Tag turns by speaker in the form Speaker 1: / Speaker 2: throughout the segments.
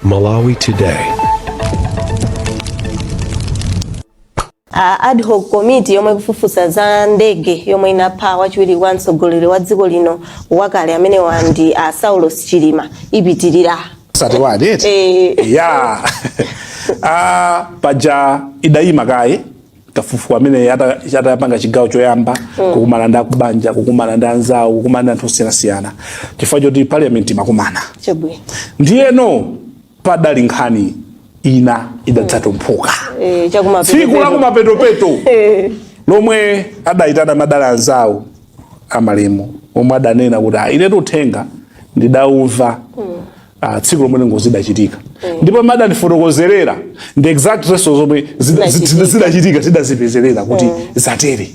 Speaker 1: Malawi Today.
Speaker 2: A ad hoc committee yomwe ikufufuza za ndege yomwe inapha wachiwiri kwa mtsogoleri wa dziko lino wakale amenewa ndi a Saulos Chilima ipitirira.
Speaker 3: Satiwadi eti?
Speaker 2: Eh.
Speaker 3: Ya. Ah, paja idayima kaye kafukufuku amene atapanga chigawo choyamba, kukumana ndi akubanja, kukumana ndi anzawo, kukumana ndi anthu osiyanasiyana, chifukwa choti parliament imakumana.
Speaker 2: Chabwino.
Speaker 3: Ndiyeno padali nkhani ina idadzatumphuka
Speaker 2: chakumapetopeto.
Speaker 3: Tsiku la kumapetopeto lomwe adayitana madala anzawo amalemu omwe adanena kuti, "Ah, inetu uthenga ndidauva tsiku lomwe ngozi idachitika, ndipo madandifotokozerera ndi exact zonse zomwe
Speaker 2: Zidachitika.
Speaker 3: zidachitika tidazipezerera kuti zatere."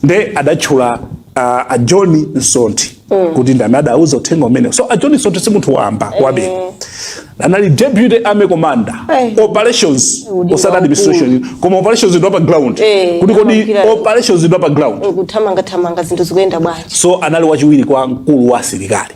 Speaker 3: Nde adatchula a John Msonthi kuti ndi amene adauza uthenga umenewo. So a John Msonthi si munthu wamba wabeni, anali deputy army commander operations,
Speaker 2: Udindo
Speaker 3: osati administration, koma operations ndo pa ground. Kuti kodi operations ndo pa ground
Speaker 2: Kuthamangathamanga, zinthu zikuyenda bwanji?
Speaker 3: So anali wachiwiri kwa mkulu wa asilikali.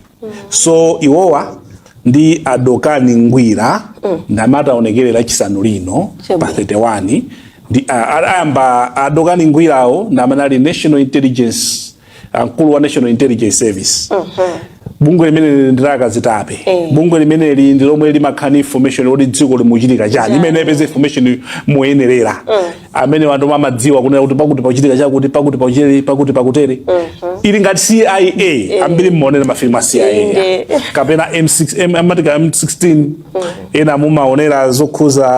Speaker 3: So iwowa ndi Adokani Ngwira ndamati aonekere Lachisanu lino pa 31. Ndi ayamba Adokani Ngwirawo ndamene ali National Intelligence, mkulu wa National Intelligence Service. Bungwe limene ndi la akazitape. Bungwe limeneli ndi lomwe limakhala ndi information kuti dziko limuchitika chani, imene ipeze information moyenerera, amene anthu amadziwa kunena kuti pakuti pakuchitika chakuti, pakuti pakuchitika pakuti, pakutere. Ili ngati CIA. Ambiri mmaonera mafilimu a CIA kapena M6, amatika M16, ena mumaonera zokhuza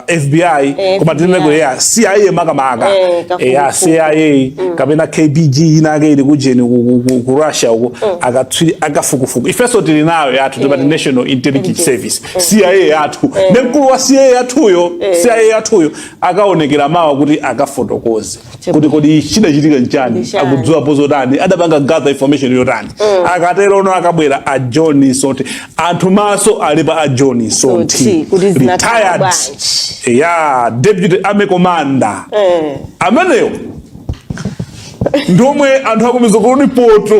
Speaker 3: FBI, koma tinene kuti ya CIA makamaka.
Speaker 2: Kafukufuku.
Speaker 3: CIA kapena KGB inake ili kujeni ku Russia uko, akatswiri akafukufuku. Ifenso tili nayo yathu, timati National Intelligence Service, CIA yathu. Ndi mkulu wa CIA yathuyo, CIA yathuyo akaonekera mawa kuti akafotokoze kuti kodi chidachitika nchani,
Speaker 2: Ndi chani.
Speaker 3: Akudziwapo zotani, adapanga gather information yotani. Akatero ono akabwera a John Msonthi. Anthu maso ali pa a John
Speaker 2: Msonthi,
Speaker 3: Msonthi,
Speaker 2: kuti zinakhala
Speaker 3: retired
Speaker 2: bwanji.
Speaker 3: Ya deputy army commander. Ameneyo ndomwe anthu akumiza kuti poto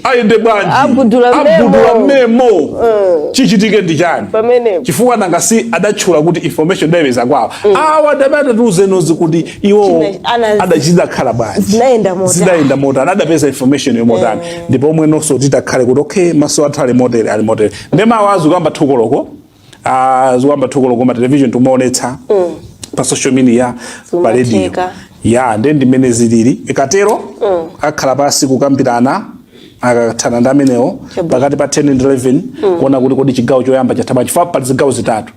Speaker 3: ayende bwanji,
Speaker 2: Abudula mmemo.
Speaker 3: Abudula mmemo, chichitike ndi chani?
Speaker 2: Pamenepo.
Speaker 3: Chifukwa nanga si adatchula kuti information idayipeza kwawo awa, adabata kuti iwo adachidakhala bwanji,
Speaker 2: Zinayenda motani.
Speaker 3: Zidayenda motani, adapeza information yomotani. Ndipo omwe nonso titakhale kuti okay, maso athu ali motere, ali motere. Ndi mawa azikuyamba 2 koloko, azikuyamba 2 koloko ma television timaonetsa, pa social media, pa radio.
Speaker 2: Zimatheka.
Speaker 3: Ya, nde ndimene zilili. Ikatero akhala pasi kukambirana, akathana ndi amenewo pakati pa 10 and 11 kuona kuti kodi chigawo choyamba chatha bwanji, chifukwa pali zigawo zitatu.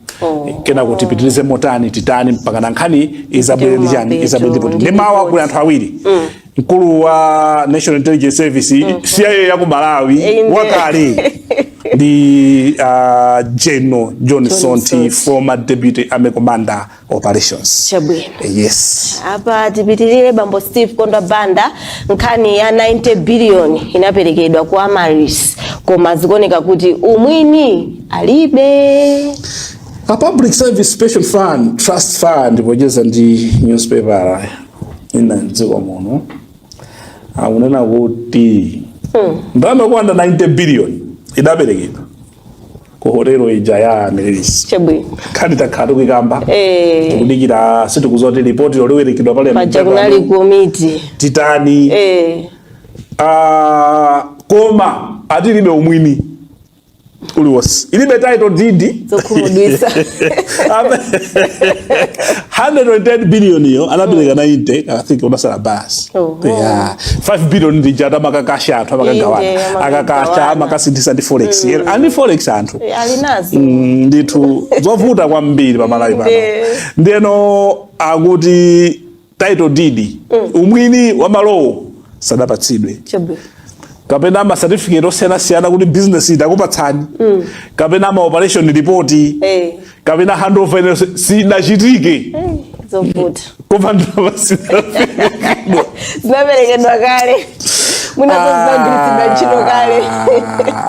Speaker 3: Kena kuti tipitirize motani, titani mpaka na nkhani izabwere ndi chani, izabwere ndipo
Speaker 2: ndi
Speaker 3: ndi mawa
Speaker 2: ripoti.
Speaker 3: Kuli anthu awiri, mkulu wa National Intelligence Service, CIA ya ku Malawi wakale, ndi General John Msonthi,
Speaker 2: Msonthi.
Speaker 3: former deputy army commander operations.
Speaker 2: Chabwino.
Speaker 3: Yes.
Speaker 2: Apa tipitirire. Bambo Steve Kondwa Banda, nkhani ya 90 billion inaperekedwa kwa Amaryllis, koma zikuoneka kuti umwini alibe.
Speaker 3: A Public Service Pension Fund Trust Fund, pocheza ndi newspaper ina mdziko muno, akunena kuti ndalama yokwana 90 billion idaperekedwa ku hotelo ija ya Amaryllis. Nkhani takhala tikuyikamba, tikudikira, sitikudziwa kuti ripoti loliwerekedwa pale
Speaker 2: Paja kunali komiti.
Speaker 3: Titani? Ah, koma atilibe umwini uliwonse, ilibe title deed.
Speaker 2: Zokhumudwitsa.
Speaker 3: 110 billion iyo anapereka 90, I think unasala basi. Yeah, 5 billion ndija amakakasha anthu, amakagawana.
Speaker 2: Inde,
Speaker 3: akakasha,
Speaker 2: amakagawana.
Speaker 3: Amakasinthisa ndi forex, ani forex anthu.
Speaker 2: Ali nazo.
Speaker 3: Ndithu zovuta kwambiri pamalawi pano. Ndiyeno akuti title deed, umwini wa malowo sadapatsidwe, kapena ma certificate osiyanasiyana kuti business itakupatsani, kapena ma operation report, kapena handover inenso sidachitike.
Speaker 2: Zovuta.
Speaker 3: Koma ndalama zinaperekedwa.
Speaker 2: Zinaperekedwa kale, mwinazo zinagwiritsidwa ntchito kale.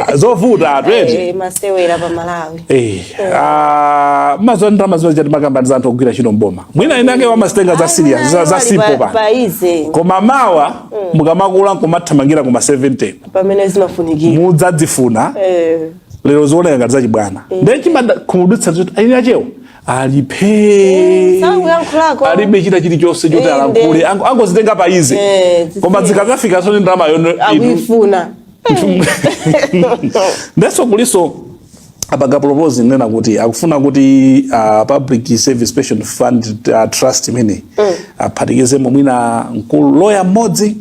Speaker 3: Ah, zovuta atweti.
Speaker 2: Masewera pa Malawi.
Speaker 3: Eh, ah, mazo ndalama zimene chati makambani za anthu ogwira ntchito mboma, mwina inake wamazitenga za serious, za simple pa
Speaker 2: Paize.
Speaker 3: Koma mawa mukamakula nkumathamangira kuma 70,
Speaker 2: Pamene zimafunikira,
Speaker 3: mudzadzifuna. Lero zioneka ngati zachibwana. Ndiye chimakhumudwitsa kuti eni achewo alipe
Speaker 2: Sakuyankhulako.
Speaker 3: Alibe chita chilichonse choti alankhule. Angozitenga pa easy. Koma zikakafika soni ndalama yono
Speaker 2: Akuifuna.
Speaker 3: Ndenso kuliso apanga propose nena kuti akufuna kuti Public Service Pension Fund Trust imene aphatikizemo mwina mkulu loya mmodzi,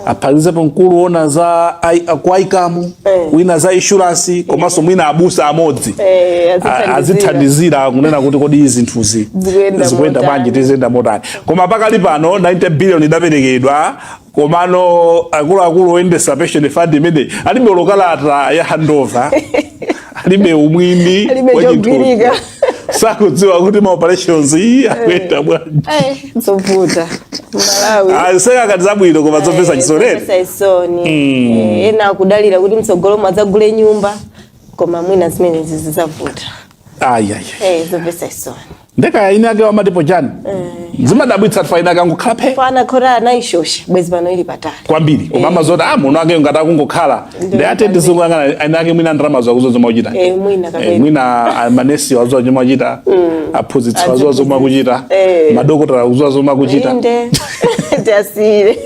Speaker 3: aphatikizepo mkulu wona za kwa ICAM, wina za insurance, komanso mwina abusa amodzi.
Speaker 2: Azithandizira.
Speaker 3: Azithandizira kunena kuti kodi zinthuzi
Speaker 2: zikuyenda
Speaker 3: zikuyenda
Speaker 2: motani.
Speaker 3: bwanji, tiziyenda motani. Koma pakali pano 90 billion idaperekedwa, komano akuluakulu oyendesa pension fund imene alibe lokalata ya handover, alibe umwini
Speaker 2: Alibe
Speaker 3: wa chinthucho.
Speaker 2: chogwirika.
Speaker 3: Sakudziwa kuti ma operations iyi akuyenda bwanji.
Speaker 2: Zovuta Malawi.
Speaker 3: Aseka kati zabwino, koma zomvetsa chisoni.
Speaker 2: Zomvetsa chisoni. Ena akudalira kuti mtsogolo mwadzagule nyumba, koma mwina zimenezi zidzavuta.
Speaker 3: Ayi.
Speaker 2: Zomvetsa chisoni.
Speaker 3: Ndekaya ine ake wamatipo chani, zimadabwitsa tifa ine akangokhala phe.
Speaker 2: Fana khora anayishosha, bwezi pano ili patali.
Speaker 3: Kwambiri, koma amazoti a muno ake ngati akungokhala ndi ate ndizikuyang'ana ine ake mwina ndalama zakuzo zomwe akuchita.
Speaker 2: Mwina kapena.
Speaker 3: Mwina manesi wazuwa zomwe akuchita, aphunzitsi wazuwa zomwe akuchita, madokotala akuzuwa zomwe akuchita.
Speaker 2: Inde, tasire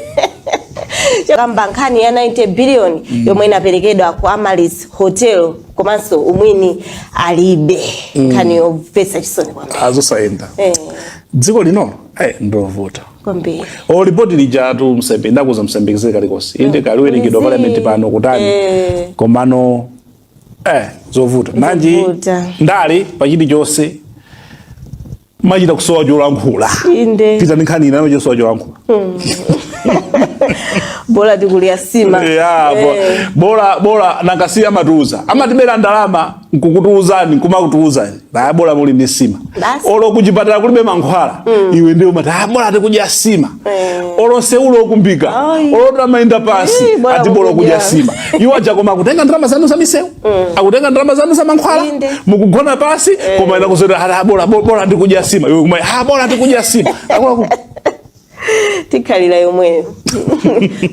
Speaker 2: kamba nkhani ya 90 billion yomwe inaperekedwa ku Amaryllis Hotel, komanso umwini alibe, nkhani yomvetsa chisoni kwambiri.
Speaker 3: Azosayenda. Dziko lino ndovuta.
Speaker 2: Kwambiri.
Speaker 3: O ripoti lijatu msembe ndakuza msembekeze kalikonse inde kaliwerengedwa parliament pano kutani. Komano zovuta nanji.
Speaker 2: Zovuta.
Speaker 3: Ndali pachilichonse machita kusowa cholankhula. Pita ndi nkhani ina, chosowa cholankhula.
Speaker 2: Bola tikulya sima.
Speaker 3: Ya, bola bola nankasiya amatiuza, amatibera ndalama nkukutuuzani, nkumakutuuzani, ah, bola muli ndi sima.
Speaker 2: Basi.
Speaker 3: Olo kuchipatala kulibe mankhwala, iwe ndiye umati, ah, bola tikudya sima. Olo nseulo okumbika,
Speaker 2: Ai.
Speaker 3: olo tamayenda pansi,
Speaker 2: Ii, bola
Speaker 3: ati bola
Speaker 2: kudya.
Speaker 3: kudya sima. Iwo aja koma akutenga ndalama zanu za misewu, akutenga ndalama zanu za mankhwala, mukugona pasi, koma ina kuzoti, ah, bola bola ndikudya sima. Iwe kuma, ah, bola ndikudya sima. Akuluakulu.
Speaker 2: Tikhalira yomweyo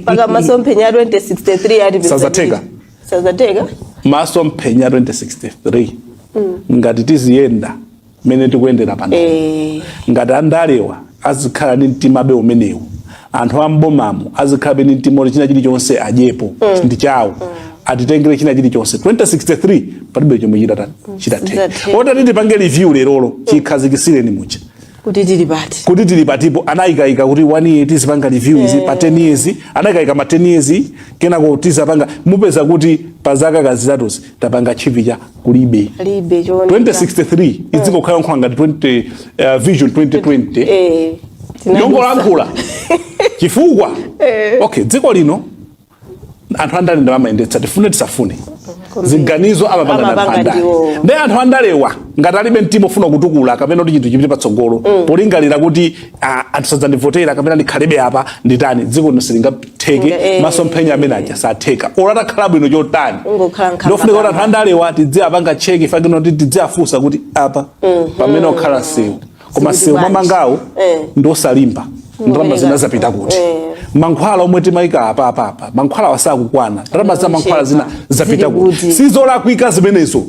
Speaker 2: mpaka masomphenya 2063 ati.
Speaker 3: Sazateka.
Speaker 2: Sazateka.
Speaker 3: Masomphenya 2063, ngati tiziyenda mene tikuyendera pano, ngati andalewa azikhala ndi mtimabe umenewu, anthu ambomamo azikhalabe ndi mtima oti china chilichonse adyepo ndi chawo, atitengere china chilichonse, 2063 palibe chomwe chitatani chitatheka.
Speaker 2: Chitatheka.
Speaker 3: Otati tipange review lerolo chikhazikisireni muja
Speaker 2: kuti tili pati.
Speaker 3: Kuti tili patipo. Anayikayika kuti 1 year tizipanga review izi, pa 10 years anayikayika ma 10 years, kenako tizapanga, mupeza kuti pa zaka kazitatuzi tapanga chivi cha kulibe.
Speaker 2: Libe chooneka.
Speaker 3: 2063 idzikokhala nkhula ngati 20 vision 2020
Speaker 2: Tinadusa.
Speaker 3: Yongolankhula chifukwa okay, dziko lino anthu andale ndi amayendetsa, tifune tisafune, ziganizo amapanga ndi anthu
Speaker 2: Amapanga
Speaker 3: andale.
Speaker 2: ndiwo.
Speaker 3: Ndi anthu andalewa ngati alibe mtima ofuna kutukula kapena kuti chinthu chipite patsogolo, polingalira kuti, ah, anthu sadzandivotera kapena ndikhalebe apa nditani, dziko lino silingatheke. Masomphenya amene aja satheka olo atakhala bwino chotani.
Speaker 2: Ungokhala nkhamba.
Speaker 3: Ndofunika kuti anthu andalewa tidziapanga check fakino, kuti tidziafunsa kuti apa pamene okhala nsewu, koma
Speaker 2: Sikuti
Speaker 3: nsewu
Speaker 2: bwanji.
Speaker 3: mwamangawo ndi osalimba, ndalama zina zapita kuti? Mankhwala omwe timayika apa apa apa, mankhwala wasakukwana, ndalama za mankhwala zina zapita
Speaker 2: Zili
Speaker 3: kuti?
Speaker 2: kuti?
Speaker 3: Sizolakwika zimenezo,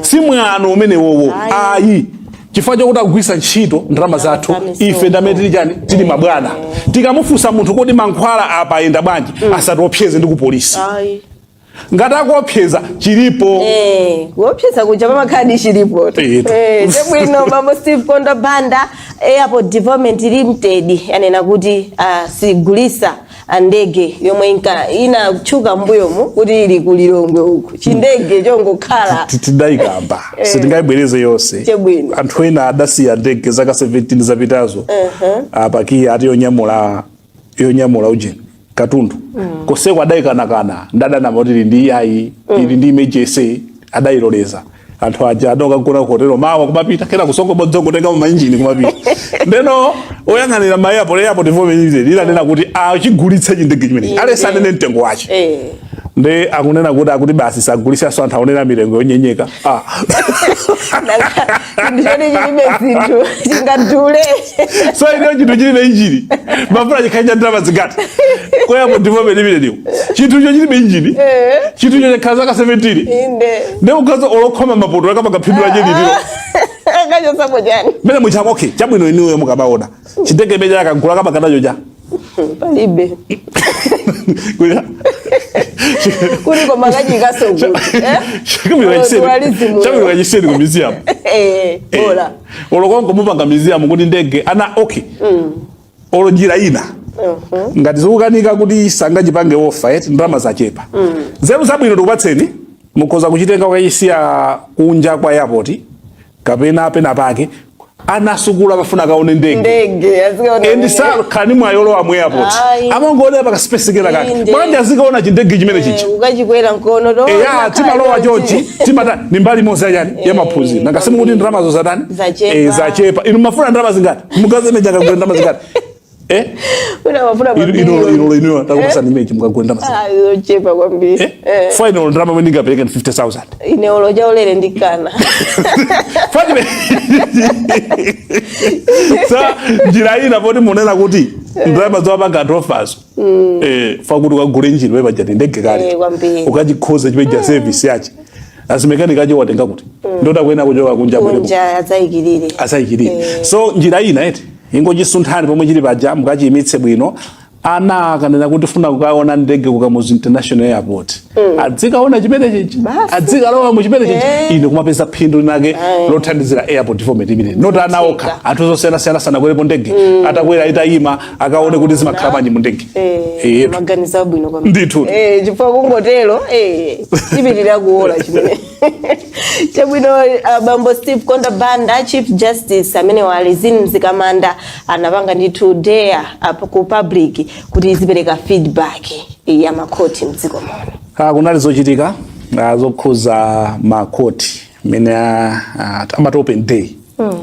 Speaker 3: si mwano umenewowo, ayi, chifukwa chokuti akugwiritsa ntchito ndalama zathu.
Speaker 2: Za misonkho.
Speaker 3: Ife ndamene tili chani, tili mabwana. Tikamufunsa munthu kodi mankhwala apa ayenda bwanji, asatiopseze ndi ku polisi.
Speaker 2: Ayi.
Speaker 3: Ngati akuopseza, chilipo.
Speaker 2: Kuopseza kuja pamakhadi chilipo.
Speaker 3: Etu.
Speaker 2: Chabwino, bambo Steve Kondo Banda, Airport Development Limited yanena kuti sigulisa ndege yomwe inatchuka mbuyomu kuti ili ku Lilongwe uku, chindege chongokhala.
Speaker 3: Tidayikamba, sitingayibwereze yonse.
Speaker 2: Chabwino.
Speaker 3: Anthu ena adasiya ndege zaka 17 zapitazo apakiya ati yonyamula yonyamula ujeni katundu koseko, adayikanakana ndadanama kuti ili ndi yayi, ili ndi emergency, adayiloleza. Anthu aja adokagona ku hotelo, mawa kumapita kena kusongo bodzi kutenga mainjini kumapita. Ndeno oyang'anira ma airport, Airport Development Limited, ilanena kuti achigulitse chindege chimenechi, alesi anene mtengo wache. Ndi akunena kuti akuti basi sagulisanso, anthu aonera mitengo yonyenyeka, ah.
Speaker 2: Chinthu choti chilibe zinthu chingadule?
Speaker 3: So ino chinthu chilibe injini, mafuna chikhale cha ndalama zingati? Ku Airport Development Limited iwo, chinthucho chilibe injini, chinthucho chakhala zaka 17. Ndi ukhaza olokhoma mapoto akapanga phindu lache litiro?
Speaker 2: Akachosapo chani?
Speaker 3: Mene muchama, okay, chabwino, inuyo mukabaona chindege imene akagula kapanga nacho cha
Speaker 2: Palibe.
Speaker 3: Kuya.
Speaker 2: Kuti koma kachikaso kuti, eh? Tourism.
Speaker 3: Chabwino, kachiseni ku museum.
Speaker 2: Eh, bola.
Speaker 3: Olokonko mupanga museum kuti ndege ana, okay, olo njira ina, ngati zikukanika kuti sangachipange offer eti, ndalama zachepa, nzeru zabwino tikupatseni, mukhoza kuchitenga kukachisiya kunja kwa airport kapena pena pake, ana sukulu amafuna akaone ndege.
Speaker 2: Ndege azikaona.
Speaker 3: And sakhani mwayolowa mu airport.
Speaker 2: Ayi.
Speaker 3: Amangoonera paka space kena kake. Bwanji azikaona chindege chimene chichi?
Speaker 2: Ukachikwera mkono to.
Speaker 3: Eya, timalowa chonchi, timata ni mbali imodzi yachani, ya maphunziro. Nanga simukuti ndalamazo zatani?
Speaker 2: Zachepa.
Speaker 3: Eh, zachepa. Inu mafuna ndalama zingati? Mukazi meja akagula ndalama zingati, eh?
Speaker 2: Una mafuna
Speaker 3: Inu
Speaker 2: mabilioni.
Speaker 3: inu inu takupasani mechi, mukagula ndalama zingati?
Speaker 2: Ah, zochepa kwambiri.
Speaker 3: Eh, final ndalama mwe ndingapereke ni 50,000.
Speaker 2: Ine olo chaulere ndikana.
Speaker 3: Fajime. Sa njira ina poti munena kuti ndalama zowapanga anthu ofazo, eh, fakuti ukagule injini wepaja ndege kale.
Speaker 2: Eh, kwambiri.
Speaker 3: Ukachikhoza chipeja service yache, azimekanika acho watenga kuti ndoda kuena kuchoka kunja bwere.
Speaker 2: Kunja adzayikirire.
Speaker 3: Asayikirire. So njira ina eti, ingochisunthani pomwe chili paja, mukachiyimitse bwino. Ana akanena kuti funa kukaona ndege ku Kamuzu International Airport, adzikaona chimene chichi.
Speaker 2: Basi.
Speaker 3: Adzikalowa mu chimene chichi. Ine kumapeza phindu linake lothandizira Airport Development Limited, not ana okha, anthu zosiyanasiyana sanakwerepo ndege, atakwera itayima akaone kuti zimakhala bwanji mu ndege.
Speaker 2: Maganizo abwino kwambiri.
Speaker 3: Ndithu.
Speaker 2: Chifukwa kungotero, chipitirira kuola chimene chabwino. Bambo Steve Konda Banda, Chief Justice amene wa Rizine Mzikamanda, anapanga ndithu dare ku public kuti izipereka feedback ya makhoti mdziko muno.
Speaker 3: Ah, kunali zochitika zokhuza makhoti mene amati open day,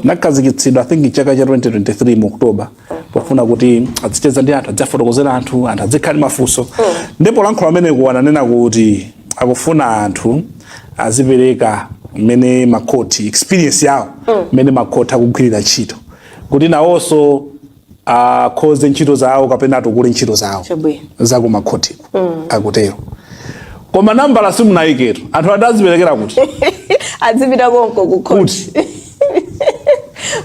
Speaker 3: nakhazikitsidwa I think chaka cha 2023 mu October, pofuna kuti azicheza ndi anthu, adzafotokozera anthu, anthu adzikhala ndi mafunso. Ndipo lankhula ameneko ananena kuti akufuna anthu azipereka mmene makhoti, experience yawo, mmene makhoti akugwirira ntchito, kuti nawonso akhoze ntchito zawo kapena atukule ntchito zawo zakumakhotiko, akutero. Koma nambala simunayiketu, anthu adaziperekera kuti?
Speaker 2: Azipita konko ku khoti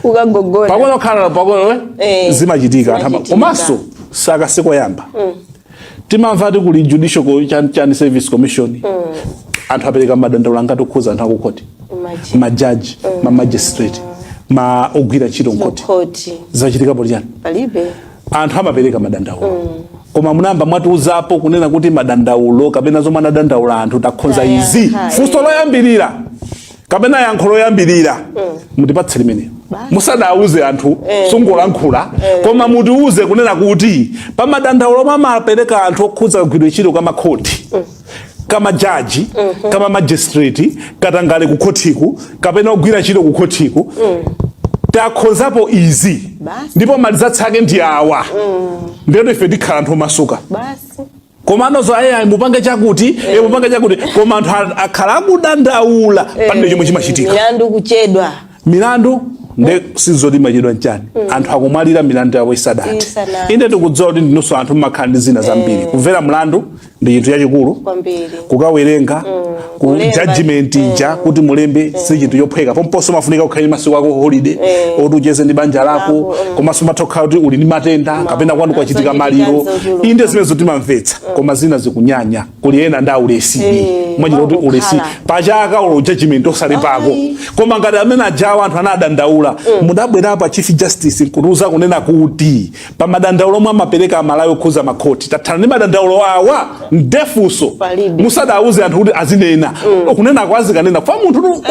Speaker 2: kukagogoda.
Speaker 3: Pakono khala pakono. Zimachitika anthu
Speaker 2: Zimachitika.
Speaker 3: Komanso saka sikoyamba timamva ati kuli Judicial chani Service Commission, anthu apereka madandaulo angati okhuza anthu akukhoti?
Speaker 2: Imagine.
Speaker 3: Majaji, ma magistrate, ma ogwira ntchito mkhoti.
Speaker 2: Khoti.
Speaker 3: Zachitikapo chani?
Speaker 2: Palibe.
Speaker 3: Anthu amapereka madandaulo, koma munamba mwatiuzapo kunena kuti madandaulo kapena zomwe anadandaula anthu takhonza izi? Funso loyambirira kapena yankho loyambirira mutipatse limenelo musadauze anthu, sungolankhula, koma mutiuze kunena kuti pa madandaulo omwe amapereka anthu okhudza kagwiridwe ntchito kamakhoti, kamajaji, kama magistrate, katangale kukhotiku kapena ogwira ntchito kukhotiku, takhonzapo izi.
Speaker 2: Basi.
Speaker 3: Ndipo malizatsi ake ndi awa. Ndiyeno ife tikhala anthu omasuka.
Speaker 2: Basi.
Speaker 3: Koma anozo ayi, mupange chakuti, mupange chakuti, koma anthu akhala akudandaula, palibe chomwe chimachitika.
Speaker 2: Milandu kuchedwa.
Speaker 3: Milandu nde sizoti machedwa nchani? Anthu akumwalira milandu yawo isadati.
Speaker 2: Isanati.
Speaker 3: Inde, tikudziwa kuti ndinunso anthu mmakhala ndi zina zambiri. Kumvera mlandu ndi chinthu chachikulu.
Speaker 2: Kwambiri.
Speaker 3: Kukawerenga ku
Speaker 2: Kulemba.
Speaker 3: judgment ija kuti mulembe si chinthu chophweka. Pomponso mafunika kukhale ndi masiku ako holiday oti ucheze ndi banja lako. Komanso umatha kukhala kuti uli ndi matenda kapena kwanu kwachitika
Speaker 2: zochitika
Speaker 3: maliro.
Speaker 2: zochuluka.
Speaker 3: Inde, zimenezo timamvetsa, koma zina zikunyanya. Kuli ena ndi aulesi, mwachita kuti ulesi
Speaker 2: wangokhala.
Speaker 3: Pachaka ulo judgment osalembako.
Speaker 2: Ayi.
Speaker 3: Koma ngati amene ajawa anthu anadandaula, mudabwera pa Chief Justice nkutiuza kunena kuti pa madandaulo omwe amapereka Amalawi okhuza makhoti, tathana ndi madandaulo awa, ndefunso.
Speaker 2: Palibe.
Speaker 3: Musadauze anthu kuti azinena, kunena kwa azikanena fa munthu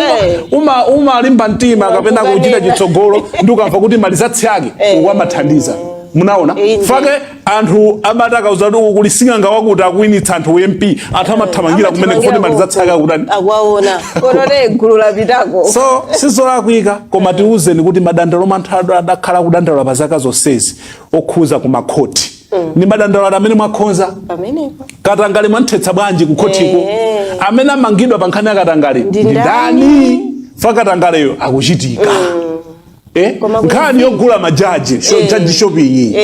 Speaker 3: umalimba mtima kapena kuchita
Speaker 2: Kukanena.
Speaker 3: chitsogolo ndi ukamva kuti malizatsi ake ukuamathandiza, munaona? Fake anthu amati akauza kuti kuli sing'anga wakuti akuwinitsa anthu MP, anthu amathamangira kumene kufoti malizatsi ake akutani?
Speaker 2: Akuwaona konote gulu lapitako.
Speaker 3: So sizolakwika, koma tiuzeni kuti madandaulo omwe anthu adakhala kudandaula pa zaka zonsezi okhuza ku makhoti. Ni madandaulo amene mwakhonza?
Speaker 2: Pamenepo.
Speaker 3: Katangale mwanthetsa bwanji ku khotiko? Amene amangidwa pa nkhani ya katangale
Speaker 2: Ndi
Speaker 3: ndi
Speaker 2: ndani?
Speaker 3: ndani? Fa katangaleyo akuchitika.
Speaker 2: Koma kuti
Speaker 3: Nkhani yogula majaji, judge shopping,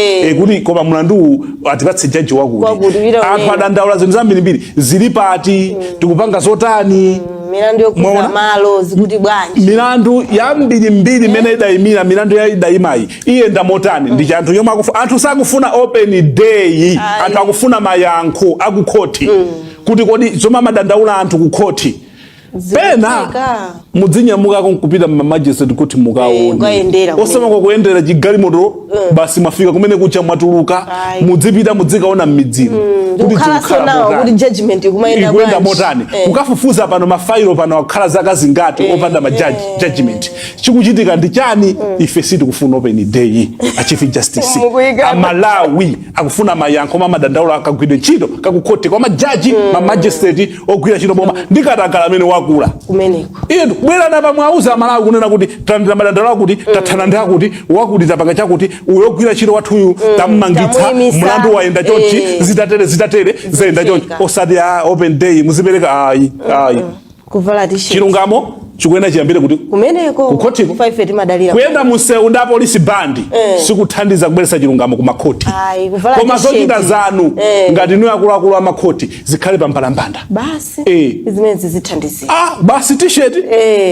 Speaker 3: kuti koma mlandu atipatse jaji wakuti.
Speaker 2: Wakuti, wina
Speaker 3: Anthu
Speaker 2: unena.
Speaker 3: adandaula zinthu zambirimbiri. Zili pati? Tikupanga zotani?
Speaker 2: Milandu yokuza
Speaker 3: Mwaona?
Speaker 2: malo zikuti bwanji?
Speaker 3: Milandu yambirimbiri imene idayimira, milandu ya idayimayi iyenda motani? Ndi chanthu yomwe anthu sakufuna open day.
Speaker 2: Ayi.
Speaker 3: Anthu akufuna mayankho akukhoti, kuti kodi zomwe amadandaula anthu kukhoti pena
Speaker 2: Zikutheka.
Speaker 3: Mudzinyamukako nkupita mma magistrate kuti mukaone.
Speaker 2: Kukayendera kumene.
Speaker 3: Osamako kuyendera chigalimoto, basi mwafika kumene kucha, mwatuluka.
Speaker 2: Ayi.
Speaker 3: Mudzipita, mudzikaona m'midzimu kuti
Speaker 2: Ndikukhalanso
Speaker 3: zikukhala
Speaker 2: nawo
Speaker 3: motani.
Speaker 2: kuti judgment ikumayenda
Speaker 3: Ikuyenda
Speaker 2: bwanji.
Speaker 3: motani? Kukafufuza pano mafailo pano akukhala zaka zingati opanda ma judgment? Chikuchitika ndi chani? Ife sitikufuna open day, a Chief Justice.
Speaker 2: Mukuyikana.
Speaker 3: Amalawi akufuna mayankho ma madandaula akagwidwe ntchito kakukhoti kwa majaji, ma magistrate ogwira ntchito boma, ndi katangale amene wakula
Speaker 2: Kumeneko.
Speaker 3: Iye bwera napa, mwauza Amalawi kunena kuti talandira madandaulo akuti, tathana ndi akuti, wakuti tapanga chakuti, uyo ogwira ntchito wathuyu tammangitsa,
Speaker 2: Tamuyimisa.
Speaker 3: mlandu wayenda chonchi, zitatere zitatere, zayenda chonchi.
Speaker 2: Zikutheka.
Speaker 3: Osati a open day muzipereka, ayi, ayi.
Speaker 2: Kuvala t-shirt.
Speaker 3: Chilungamo chikuyenda chiyambire kuti?
Speaker 2: Kumeneko.
Speaker 3: Kukhotiko.
Speaker 2: Fa ife timadalira
Speaker 3: Kuyenda munsewu ndi apolisi band sikuthandiza kubweretsa chilungamo ku makhoti.
Speaker 2: Ayi, kuvala
Speaker 3: Koma
Speaker 2: t-shirt.
Speaker 3: zochita zanu ngati niyo akuluakulu amakhoti zikhale pa mbalambanda.
Speaker 2: Basi.
Speaker 3: Eh.
Speaker 2: Zimene zithandizira.
Speaker 3: Ah, basi t-shirt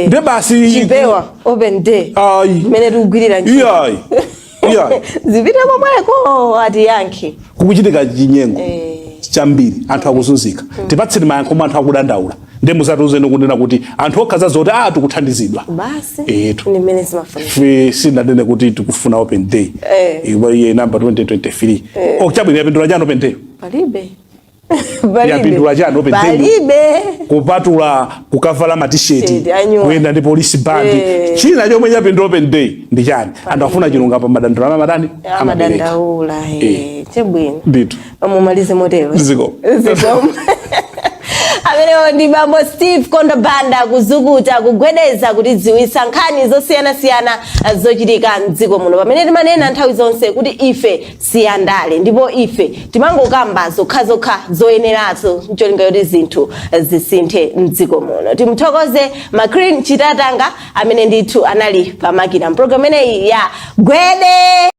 Speaker 3: nde basi.
Speaker 2: Chipewa, open day.
Speaker 3: Ayi.
Speaker 2: Mmene tikugwirira ntchito.
Speaker 3: Iyayi, iyayi.
Speaker 2: Zipite komweko, atiyankhe.
Speaker 3: Kukuchitika chinyengo chambiri, anthu akuzunzika. Tipatseni mayankho omwe anthu akudandaula, ndi musatiuzeni kunena kuti anthu okhaza zoti a tikuthandizidwa.
Speaker 2: Basi.
Speaker 3: Etu.
Speaker 2: Ndi mmene zimafunika.
Speaker 3: Ife sindanene kuti tikufuna open day. Iye namba 2023 okchabwino, yapindula chani open day?
Speaker 2: Palibe. Palibe.
Speaker 3: Yapindula chani open day?
Speaker 2: Palibe.
Speaker 3: Kupatula kukavala matisheti,
Speaker 2: Sheti, anyuwa.
Speaker 3: kuyenda ndi police band, china chomwe chapindula open day ndi chani? Anthu afuna chilungamo pa madandaulo amatani? Amapereka.
Speaker 2: Amadandaula. Chabwino.
Speaker 3: Ndithu.
Speaker 2: Mumalize motero.
Speaker 3: Ziko.
Speaker 2: Zikomo. Amenewo ndi bambo Steve Kondobanda, kuzukuta, kugwedeza, kutidziwitsa nkhani zosiyanasiyana zochitika mdziko muno, pamene timanena nthawi zonse kuti ife siyandale, ndipo ife timangokamba zokhazokha zoyenerazo ncholinga yoti zinthu zisinthe mdziko muno. Timthokoze Macrin Chitatanga amene ndithu anali pamakina mpulogalamu imeneyi ya Gwede.